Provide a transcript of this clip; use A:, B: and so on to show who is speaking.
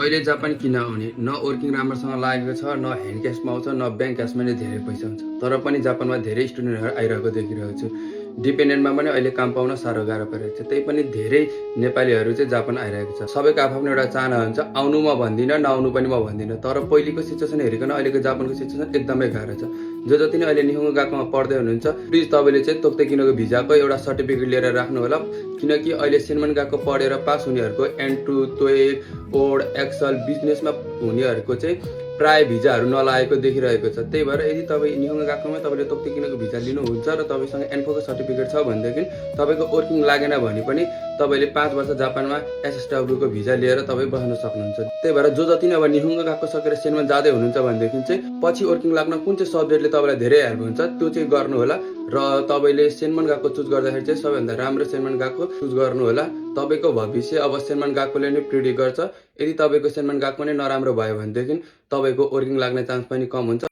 A: अहिले जापान किन आउने? न वर्किङ राम्रोसँग लागेको छ, न ह्यान्ड क्यासमा आउँछ, न ब्याङ्क क्यासमा नै धेरै पैसा हुन्छ। तर पनि जापानमा धेरै स्टुडेन्टहरू आइरहेको देखिरहेको छु। डिपेन्डेन्टमा पनि अहिले काम पाउन साह्रो गाह्रो परिरहेको छ। त्यही पनि धेरै नेपालीहरू चाहिँ जापान आइरहेको छ। सबैको आफ्नो एउटा चाहना हुन्छ। आउनु म भन्दिनँ, नआउनु पनि म भन्दिनँ। तर पहिलेको सिचुएसन हेरिकन अहिलेको जापानको सिचुएसन एकदमै गाह्रो छ। जति नै अहिले निहुँगो गएकोमा पढ्दै हुनुहुन्छ, प्लिज तपाईँले चाहिँ तोक्तेकिनको भिजाको एउटा सर्टिफिकेट लिएर राख्नु होला। किनकि अहिले सेन्मन गएको पढेर पास हुनेहरूको N2, TOEIC, ओड, एक्सल, बिजनेसमा हुनेहरूको चाहिँ प्राय भिजाहरू नलागेको देखिरहेको छ। त्यही भएर यदि तपाईँ निहुँगो गएकोमा तपाईँले तोक्तेकिनको भिजा लिनुहुन्छ र तपाईँसँग एन्फोको सर्टिफिकेट छ भनेदेखि तपाईँको वर्किङ लागेन भने पनि तपाईँले 5 वर्ष जापानमा SSW को भिजा लिएर तपाईँ बस्न सक्नुहुन्छ। त्यही भएर जति नै अब निहुँगो गएको सकेर सेनमा जाँदै हुनुहुन्छ भनेदेखि चाहिँ पछि वर्किङ लाग्न कुन चाहिँ सब्जेक्टले तपाईँलाई धेरै हेल्प हुन्छ त्यो चाहिँ गर्नु होला। र तपाईँले सेन्मन गएको चुज गर्दाखेरि चाहिँ सबैभन्दा राम्रो सेन्मन गएको चुज गर्नु होला। तपाईँको भविष्य अब सेन्मन गएकोले नै प्रिडिक्ट गर्छ। यदि तपाईँको सेन्मन गएको नै नराम्रो भयो भनेदेखि तपाईँको वर्किङ लाग्ने चान्स पनि कम हुन्छ।